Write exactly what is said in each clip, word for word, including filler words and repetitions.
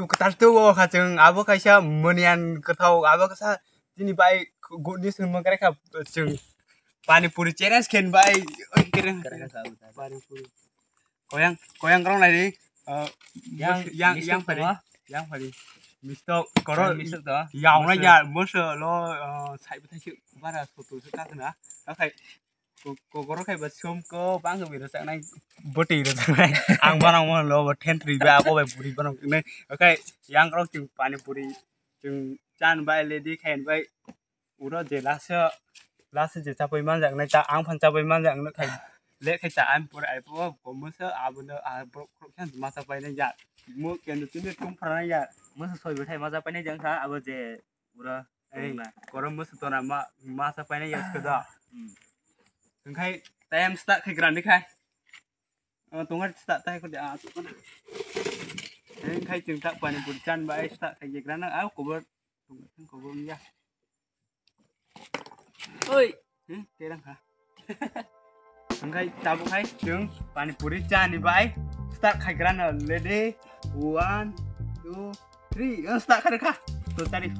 Kwtal tubo kha chwng abo kaisa monian kwthao abo kasa chini bai good news hwnma kare kha chwng pani puri challenge khen bai. Oi, kere kha. Pani puri. Koyang, koyang korok nai di. Uh, yang, yang, yang phari. Yang phari. Mistok korok. Mistok to. Yang na ya, moso lo, uh, sai bwthai se bara soto se ka khna. Akhai ko, ko korok khai ba som ko bang ko biro sak nai. Boti ro sak nai. Ang barang mo lo bo ten tri ba ko bai buri barang nai. Akhai yang korok chwng pani puri chwng chan bai le di khain bai. Uro je last, last je chapai manjak nai ta, ang phan chapai manjak nai khai, le khai ta, ang pura ai po, ko moso abo no, a borok khorok khe ma chapai nai ya, mo kendo tini tum phra nai ya. Moso soi bwthai ma chapai nai jang kha, abo je uro. Ei, tongna. Korom moso tona ma, ma chapai nai ya skoda. Hmm. Hwnkhai time start khai gran ni khai. Oh, tonga start tai ko de, ah, tonga. Hwnkhai chwng ta pani puri chan bai start khai je gran na, ah, cover. Tonga, cover ya. Oi. Hmm, terang kha. Hwnkhai tabuk khai chwng pani puri chani bai start khai grana, ready, one, two, three. Oh, start khai kha. To tari.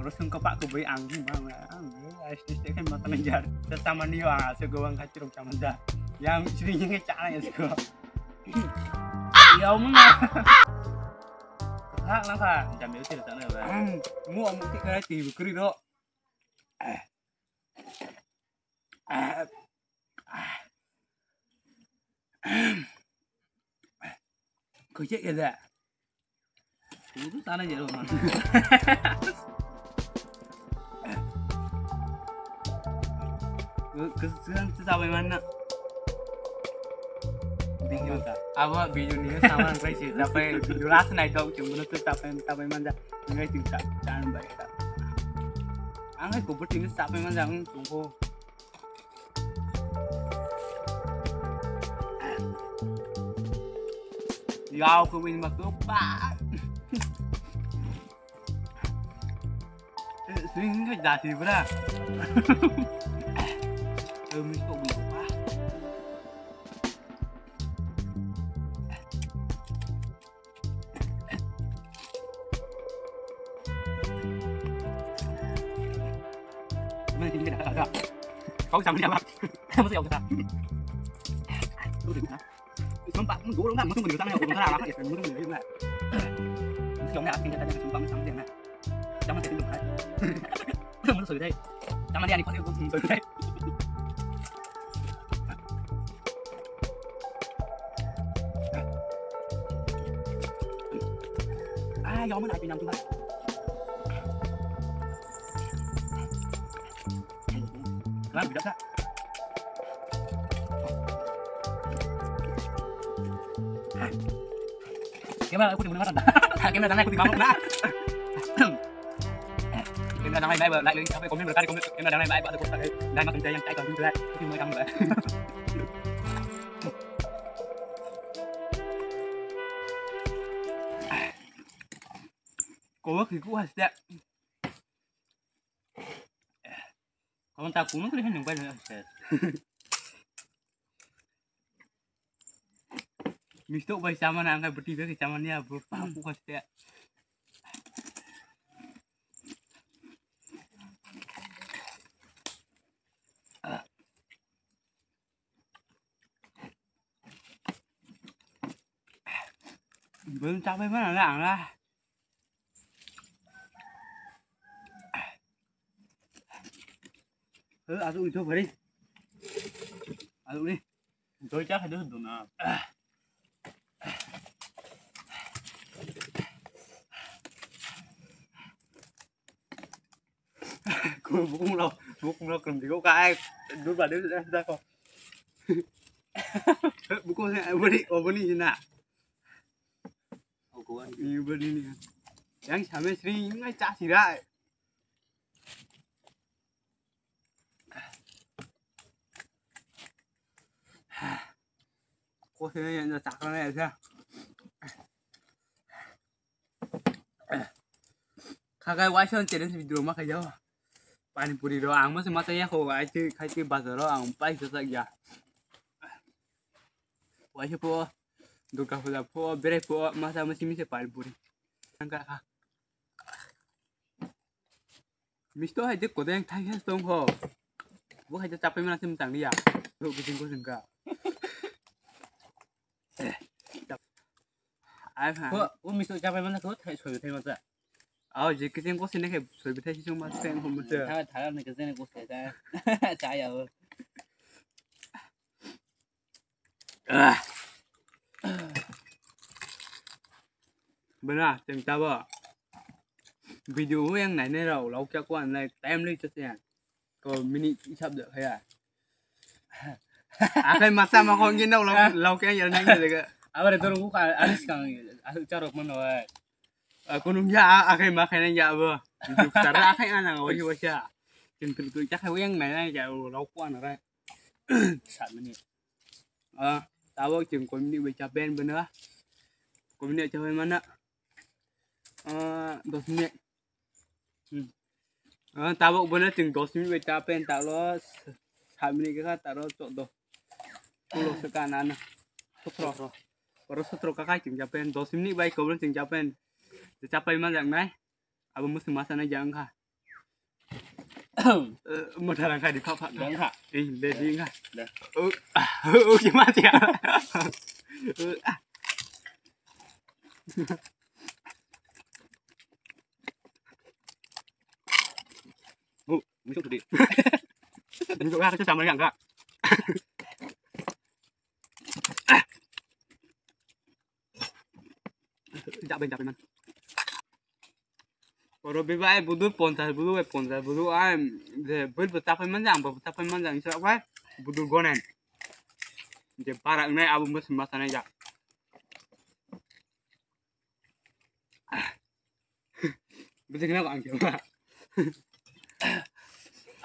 Oro sung kapak ko bai ang bang ang ai stis te khai mata nang jar. Tamani yo ase go ang kachirok tamanja. Yang sri yang chana ya sko. Ya muna. Ha nang kha. Jam yo sira tana ba. Mu amu ti kara ti bukri do. Koi che keda. Kudu sana jero man. Kudu sana tu sabai mana. Video ta. Abo video ni sama nang kai si sabai video last night dog chum bunu tu sabai sabai mana. Ngai tu ta tan bai ta. Ang hai kubur tini sabai mana ang tungko. Yau ko win ma ko pa. Swing ko jati bra. Ko mi ko win pa. Kau sama dia, Bang. Kamu sih, Bang. Lu di mana? Sumpah, lu dulu nggak, musuh mau sana, ya, orang sana, apa ya, musuh mau sana. Musuh yang asing, katanya, sumpah, musuh sama dia, nah. Jangan saya tunjuk, Bang. Musuh, musuh, deh. Jangan dia, nih, pakai, musuh, musuh, deh. Ah, ya ampun, api nam tuh. Lah, beda, Kak. Hah. Kena aku di mana, Kak? Kena dana aku di mana, Kak? Em, đang like, like, like, comment, comment, comment, em đang like, like, like, like, like, comment, like, comment, like, comment, like. Comment, comment, comment, comment. Mistok bai chamani, ang khe bwtwi bai khe chamani, abo pang kuk haste. Belum capai mana lah, ang lah. Hei, asuk itu bari. Asuk ni. Doi cha khai dona. Ko bukung lo, bukung lo kum digo kai. Dur ba dur da ko. Bukung se bari obani na. Ogo ani. Ini bari ni. Yang same sri ngai cha sira. Kosina yang cakra na ya. Khakai waisa challenge video ma khayo. Pani puri ro ang masa masa ya ko ai ti khai ti bazar ro ang pai sa ya. Waisa po Durga puja pho, berai pho, masa masi misa pal puri. Tangka ha. Misto hai de kodeng thai has tong ho. Bo hai de chapai mana sim tang ya. Ro kiting ko singka. Ai ha. Ko, o misto chapai mana ko thai soi thai masa. Ao je kiting ko sine ke soi thai sung ma teng ho masa. Tha tha ne ke sine ko se ta. Cha ya ho. Ah. Bana, chwng tabuk video o yang nainai rok, lok kya kuan nai time lwi chase. Ko minute hisab de khaya. Akai masa ma khong gin lok, lok kya yang nai lega. Abare dorong ko alis kang, asu charok man oi. Kunung ya, akai ma khai nai ya abo. Video sara akai ana oi oi cha. Chwng tu tu cha khai yang nainai ya, lok kuan ra. Sat minute. Ah, tabuk chwng community bai chapen bwna. Community chapai mana. Ah, dos minute. Hmm. Ah, tabuk bwna chwng dos minute bai chapen talo sat minute kha talo choudo. Pulo se ka nana. Sotro. Oro sotro ka kai chwng chapen dos minute bai kobro chwng chapen. Chapai ma jak nai. Abo mwswng masa nai jak wngkha. Mwthara kha di phak phak. Dang kha. Eh, de di kha. De. Oh, ah, oh, ki ma tiya. Oh, ah. Oh, musuh gede. Musuh aku sama yang enggak. Tidak ben, tidak ben. Oro beba ai budur ponchas bulu, ai ponchas bulu, ai je bul bo tapai manja, ang bo tapai manja, ang sok bai budur gonen. Je para nai abo mus masa nai ja. Bisi kena ang kira.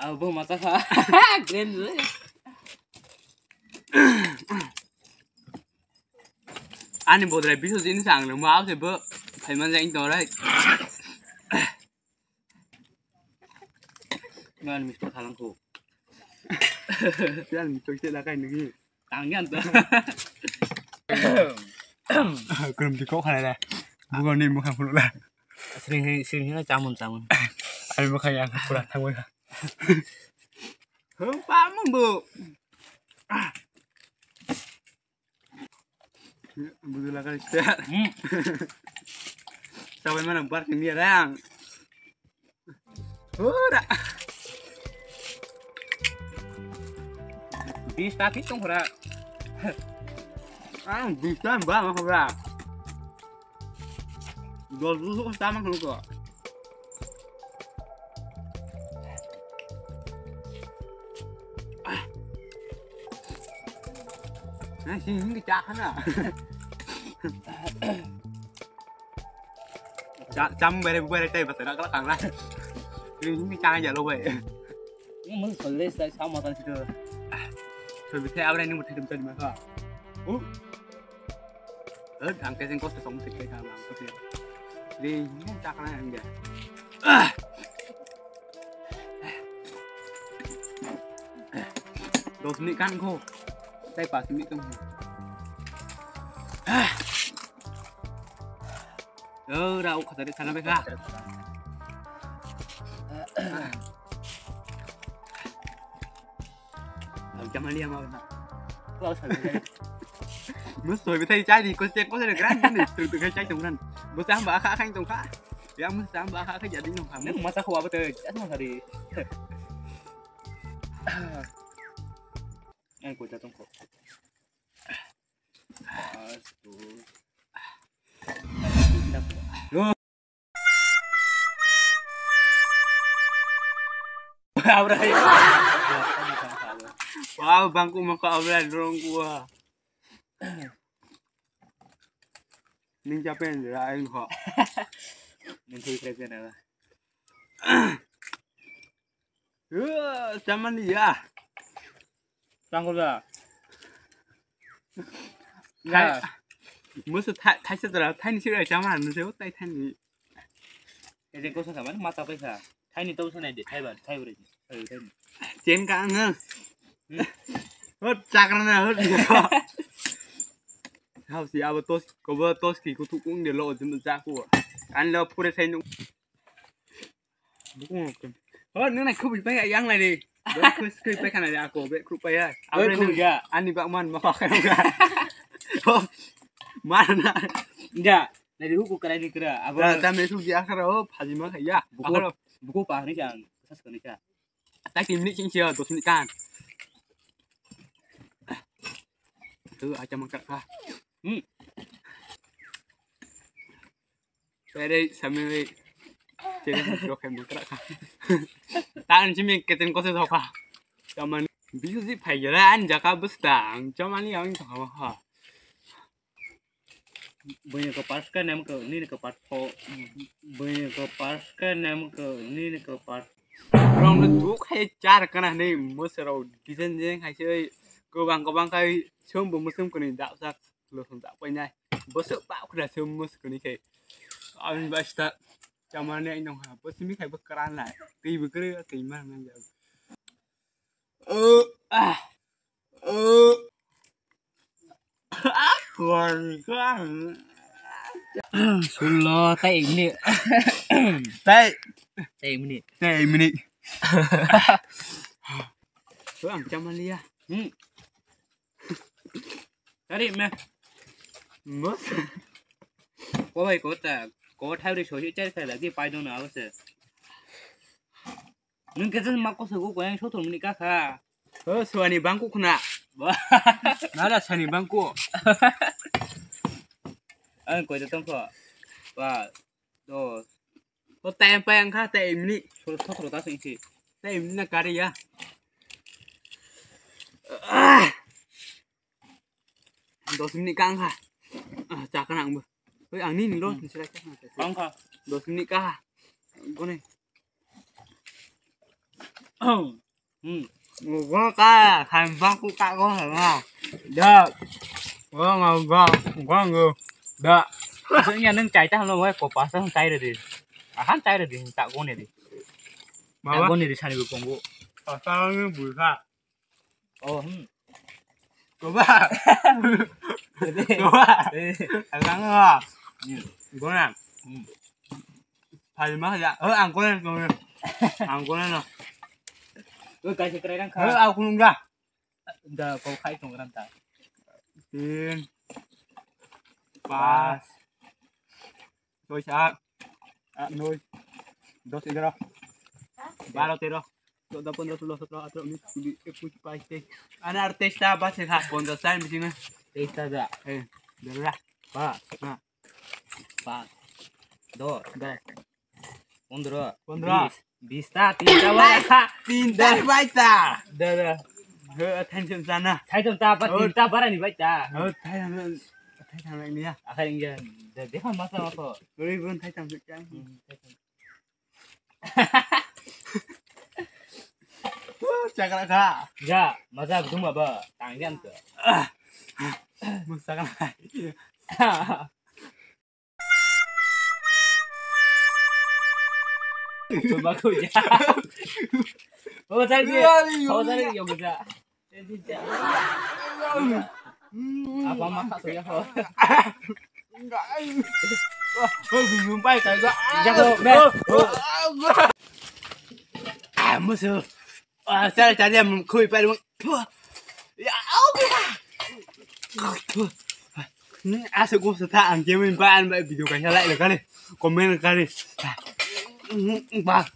Abo bo masa kha. Keren. Ani bodrai bisu jini sang nang ma se bo phaiman jang tong rai. Ngan misto thalang ko. Yang misto se lakai ngi. Tang yan to. Krum di ko khana da. Bugo ni mukha phulu la. Sring sring chamun chamun. Ai mukha yang pura thangoi. Hum pa mung bu. Budu laga sia. Hmm. Sabai mana bar kini rang. Ora. Bis ta kit tong ora. Ang bisa ba ma ora. Dos dulu sama ko. Nah, sini sini cakap na. Cam bere bere tai bata kala kang la. Sini sini cakap aja lo bai. Ini mun soles tai sama kan situ. Sobi tai abra ini mutai mutai maka. Uh. Eh, ang keseng kos kesong sik kesang ang keseng. Di ini cakna yang dia. Ah. Dos menit kan ko. Tai pas menit tong. Ah. Oh, rau kata dia sana beka. Ang chamali ama na. Kau sabi. Mus soi bithai chai di ko chek ko le gran ni. Tu tu kai chai tong ran. Mus sam ba kha kha tong kha. Ya mus sam ba kha kha jadi nong kha. Nang masa ko apa tu? Asa masa di. Ang ko jatong ko. Astu. Abra. Wow, bangku maka abra dorong gua. Ning chapen ra aing kho. Ning thui kre kre na. Chamani ya. Tangkol da. Ya. Musu thaisa tara thaini sira chaman musu tai thaini. Ede kosa saman mata paisa. Thaini to sanai de thaiba thaibri. Thaini. Chen ka ang. Hot chakra na hot. Hau si abo tos, kobo tos ki kuthuk ung de lo jim ja ko. An lo phure sai nu. Bukung. Ho, nung nai khubui pai yang lai de. Bai khus khubui pai kana de ako be khubui pai ya. Abo Bai nung khubui ya. Ani bak man ma kha kha. Ho. Mar na. Ja, nai ru ku krai ni kra. Abo. Ja, ta me su ya khara ho, phaji ma kha ya. Buku, Akhara. Buku pa ni jang. Sas ko ni ka. Tai tin minute sing sia, dos minute kan. Tu aja mangkrak kha. Hmm. Pere sambil cewek dok yang mangkrak kha. Tan simi keten kose thok kha. Taman bisu si phai jara an jaka bustang. Chamani yang thok kha. Buini ko part ka nam ko nini ko part pho. Buini ko part ka nam ko nini ko part. Rong no duk hai char kana nei musero design jeng hai se gobang gobang kai sum bu musum kuni dak sak lo sum dak pai nai. Bosu pa khura sum mus kuni kai. Ang basta chamane nong ha. Bosu mi kai bakaran lai. Tei bukre tei man nang ja. Ah. Sullo tai ini. Tai. Tai ini. Tai ini. Tuang caman dia. Hmm. Tadi meh. Mus. Kau baik kota. Kau thai ri sosi cari kali lagi pai dong na awase. Nung khe ma kosogo koyang sothor minute kakha. O suani bangku khna. Nada sani bangku. Ang koita tongkho. Ba, dos. O time pa ang kha time ni. Sothor ta sing si. Time ni na kari ya. Dos minute kang kha. Ah, cha kana ang bo. Oi, ang ni ni lo, ni sila cha kana. Kang kha. Dos minute kha. Gone. Hmm. Ngo ka, khan bang ku ka go ha. Da. Ngo ngo ngo ngo ngo. Da. Asal nya nang chai ta lo wai ko pa sa chai re di. Ahan chai re di ta go ne di. Baba. Ta go ne di sani bo kongo. Asal ni bu kha. Oh, hmm. Coba. Coba. Eh. Ang ah. Hmm. Gona. Hmm. Phai ma ya. Oh, ang gona, gona. Ang gona no. Oi, kai se krai rang kha. Oh, aku nungga. Da ko khai tong ran ta. Tin. Pas. Doi sa. Ah, noi. Dos, egharo. Baro, tero. Choudo, pondro, sulo, sotro, atro, unis, kuri, ekush, bais, teis. Ana ar teis ta base kha, ponchas ta bisingo. Teis ta da. Eh, dera. Pa. Ha. Pas. Dos. Dos. Pondro. Pondro. Bis. Bis ta, tin ta bai ta. Tin ta bai ta. Da, da. He, thaitham chana. Thaitham ta, pa, tin ta bara ni bai ta. He, thaitham, thaitham ni ya. Akhir ingya. Da, dekha masa masa. Ori bun thaitham chana. Hmm, thaitham. Wah, chakra kha. Ya, maza duma ba, tangyan to. Mus chakra. Coba ko ya. Oh, tadi. Oh, tadi yang beda. Apa masak tu ya ho? Enggak. Wah, bingung pai kayak gua. Jago, men. Ah, musuh. Ah, cari cari yang kui pai. Ya, au. Ni asa gua seta ang game ba an ba video kan ya like kali. Komen kali. Bah.